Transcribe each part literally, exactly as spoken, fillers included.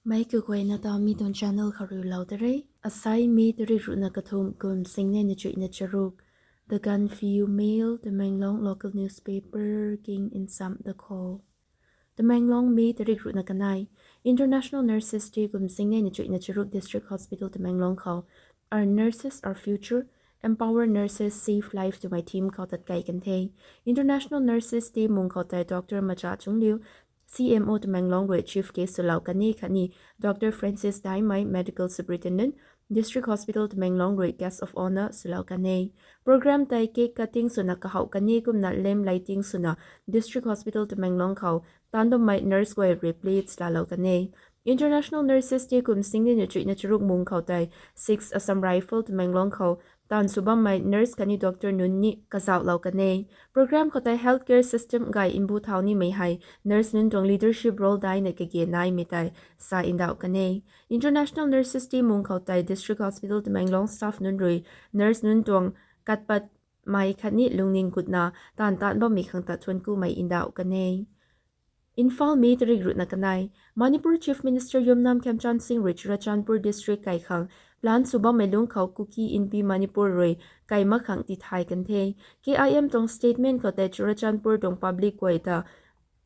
Mei kaguayna ta mi tuang channel khou rui lou ta re. Asai May tarik ruhna kathumh kum singnei na chuihna charuk. The Gaanphiu Mail, Tamenglong local newspaper king nsam da kho. Tamenglong, May tarik ruhna kanei. International Nurses Day kum singnei na chuihna charuk District Hospital Tamenglong khou Our Nurses, Our Future, Empower Nurses, Save Life twmei theme khou tat kei kan the. International Nurses Day mung khou tei Doctor Macha Chungliu, C M O Tamenglong rui chief guest swlou kan e khatni Doctor Francis Daimei, Medical Superintendent, District Hospital Tamenglong rui guest of honour swlou kan e. Program tei cake cutting swna kahouh kan e kumna lamp lighting swna District Hospital Tamenglong khou taanv bammei nurse guay rui plates laalou kan e. International Nurses Day kum singnei na chuihna charuk mung khou tei six Assam Rifle Tamenglong khou taanv sw bammei nurse khatni doctor nunc ni kazauhlou kan e. Program khou tei healthcare system gay mbu thau nimei hei nurse nunc tuang leadership role daina kage naimei tei sa ndauh kan e. International Nurses Day mung khou tei District Hospital Tamenglong staff nunc rui nurse nunc tuang katpatmei khatni lungning gutna taanv taanc bammei khang ta thuanckumei ndauh kan e. Imphal, May tarik ruhna kanei. Manipur Chief Minister Yumnam Khemchand Singh rui Churachandpur District kai khang plan sw bammei lungc khou Kuki Inpi Manipur rui kai mak khang tithay kan the. K I M tuang statement khou tei Churachandpur tuang public guay ta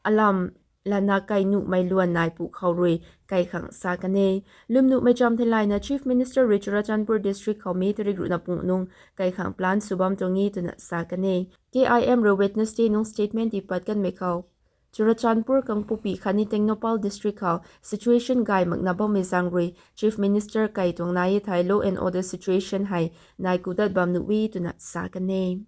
alam lana kai nuhmei luan nai pu khou rui kai khang sa kan e. Lwmnuhmei cham theilayna Chief Minister rui Churachandpur District khou May tarik ruhna pung nung kai khang plan sw bam tuang e twna sa kan e. K I M rui Wednesday nung statement tipat kanmei khou Churachandpur, Kangpokpi khatni Tengnoupal District khou situation gay makna bammei zaeng rui Chief Minister kai tuang nai e thei law and order situation hei nai kudat bam nuh e twna sa kan e.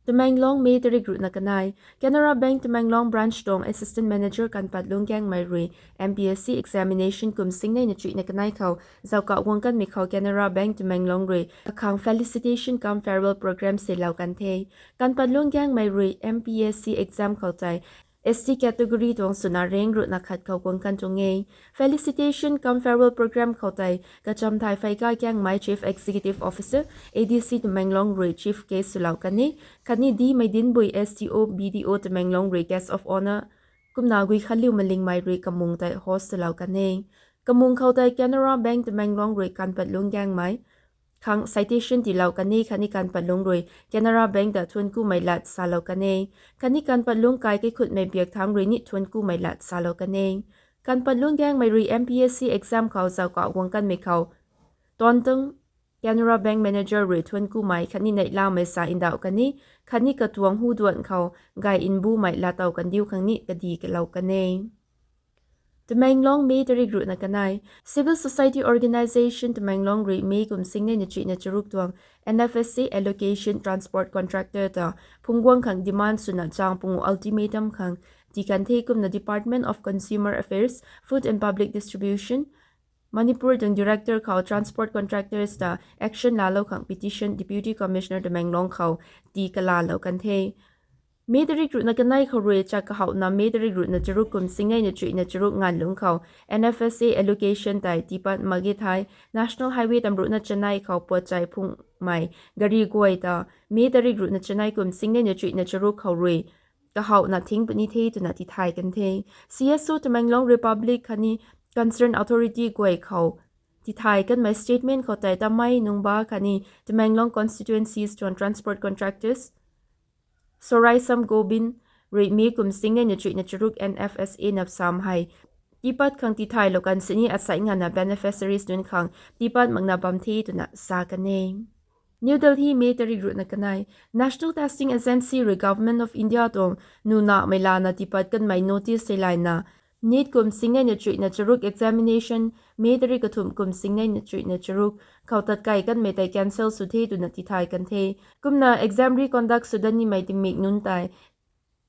Tamenglong, May tarik ruhna kanei. Canara Bank Tamenglong Branch tuang Assistant Manager Kanpat Lungangmei rui M P S C examination kum singnei na chuihna kanei khou zauka guang kanmei khou Canara Bank Tamenglong rui kakhang felicitation cum farewell program silou kan the. Kanpat Lungangmei rui M P S C exam khou tei S T category tuang swna rank ruhna khat khou guang kan tuang e. Felicitation cum farewell program khou tei kacham thai Pheika Kangmei, Chief Executive Officer, A D C Tamenglong rui chief guest swlou kan e, khatni Dmei Dinbui, S D O, B D O Tamenglong rui guest of honour, kumna Guikhanliu Malingmei rui kamung tei host swlou kan e. Kamung khou tei Canara Bank Tamenglong rui Kanpat Lungangmei khang citation tiilou kan e khatni Kanpat Lung rui Canara Bank ta thuanckumei lat salou kan e. Khatni Kanpat Lung kai kaikhutmei biak thangc rui ni thuanckumei lat salou kan e. Kanpat Lungangmei rui M P S C exam khou zauka guang kanmei khou tuang Canara Bank manager rui thuanckumei khatni neihlamei sa ndauh kan e, khatni katuang hu duan khou gay mbumei laatow kandiu khang ni kadi kalou kan e. Tamenglong, May tarik ruhna kanei. Civil Society Organisation Tamenglong rui May kum singnei na chuihna charuk tuang N F S A allocation transport contractor ta phungc guang khang demand swna chang pungu ultimatum khang tii kan the kumna Department of Consumer Affairs, Food and Public Distribution, Manipur tuang director khou transport contractors ta action laalou khang petition Deputy Commissioner Tamenglong khou tii kalalou kan the. May tarik ruhna kanei khou rui chak kahouhna May tarik ruhna charuk kum singnei na chuihna charuk nganv lungc khou N F S A allocation tei tiipat mak ge thei National Highway tamruhna chanei khou puatchai phungmei gari guay ta May tarik ruhna chanei kum singnei na chuihna charuk khou rui kahouhna thing puni the twna tithay kan the. C S O Tamenglong Republic khatni concerned authority guay khou tithay kanmei statement khou tei Tamei, Nungba khatni Tamenglong constituencies tuang transport contractors Soraisam Gobin rui May kum singnei na chuihna charuk N F S A napsam hei tiipat khang tithaylou kan sini asai nganvna beneficiaries nunc khang tiipat makna bam the twna sa kan e. New Delhi, May tarik ruhna kanei. National Testing Agency rui Government of India tuang nunamei lana tiipat kanmei notice theilayna NEET kum singnei na chuihna charuk examination May tarik kathumh kum singnei na chuihna charuk khou tat kai kanmei tei cancel sw the twna tithay kan the. Kumna exam reconduct sw dat nimei tingmik nunc tei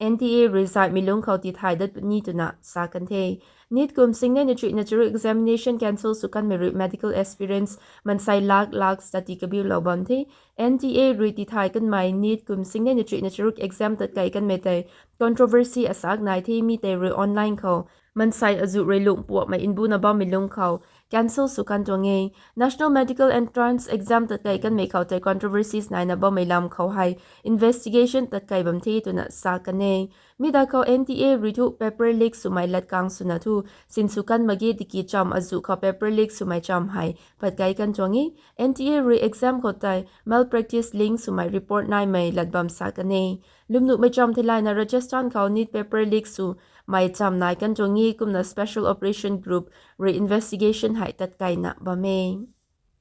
N T A rui zaihmei lungc khou tithay dat puni twna sa kan the. NEET kum singnei na chuihna charuk examination cancel sw kanmei rui medical aspirants mansei lakh lakh study kabiulou bam the. N T A rui tithay kanmei NEET kum singnei na chuihna charuk exam tat kai kanmei tei controversy asak nai the, mi tei rui online khou mansei azuh rui lungh puakmei mbuna bammei lungc khou cancel sw kan tuang e. National Medical Entrance Exam tatkei kanmei khou tei controversies naina bammei lam khou hei investigation tatkei bam the twna sa kan e. Mi da khou N T A rui thu paper leak swmei latkang swna thu sinsw kan mak ge tiki cham azuh khou paper leak swmei cham hei patkei kan tuang e. N T A rui exam khou tei malpractice link swmei report naimei lat bam sa kan e. Lwmnuhmei cham theilayna Rajasthan khou NEET paper leak swmei cham nai kan tuang e, kumna special operation group rui investigation hei tatkeina bam e.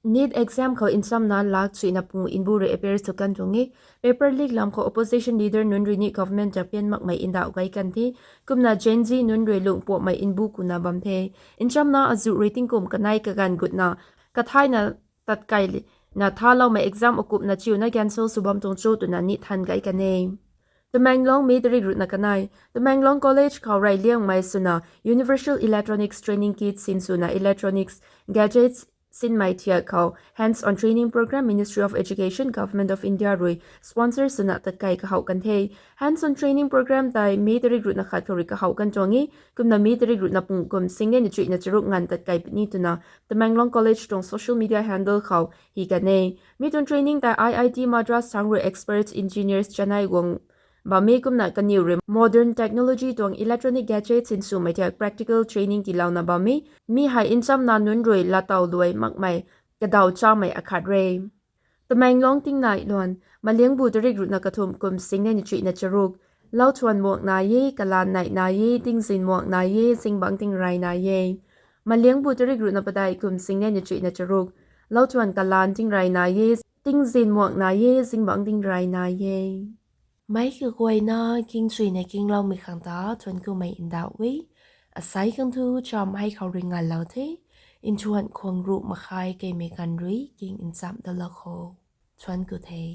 NEET exam khou nchamna lak chuihna pungu mbu rui appear sw kan tuang e. Paper leak lam khou opposition leader nunc rui ni government ta pian makmei ndauh gay kan the. Kumna Gen Z nunc rui lungh puakmei mbu kuna bam the. Nchamna azuh rui tingkum kanei kaganv gutna kathaina tatkeina thaloumei exam akupna chiuna cancel sw bam tuang cho twna ni than gay kan e. Tamenglong May tarik ruhna kanei. Tamenglong College khou rey liangmei swna Universal Electronics Training Kit sinswna electronics gadgets sinmei thiak khou Hands-on Training Programme, Ministry of Education, Government of India rui sponsor swna tatkei kahouh kan the. Hands-on Training Programme tei May tarik ruhna khat khou rui kahouh kan tuang e, kumna May tarik ruhna pung kum singnei na chuihna charuk nganv tatkei puni twna Tamenglong College tuang social media handle khou hi kan e. Mi tuang training tei I I T Madras thangc rui experts engineers chanei guang bam e, kumna kaniw rui modern technology tuang electronic gadgets sinswmei thiak practical training tiilouna bam e. Mi hei nchamna nunc rui laatow luai makmei kadaw chamei akhat re. Tamenglong tingnai luan. Maliangbu tarik ruhna kathumh kum singnei na chuihna charuk. Lauthuan muak nai e, kalaan neih nai e, tingzin muak nai e, zingbangc tingrey nai e. Maliangbu tarik ruhna padeih kum singnei na chuihna charuk. Lauthuan kalaan tingrey nai e, tingzin muak nai e, zingbangc tingrey nai e. Meic kaguayna kingchuina kingloumei khang ta thuanc kumei ndauh e. Asei khang thu cham hei khou rui nganlou the. Nthuan khwang ruh makhai keimei ganv rui king nchamh dalou kho. Thuanc ku the.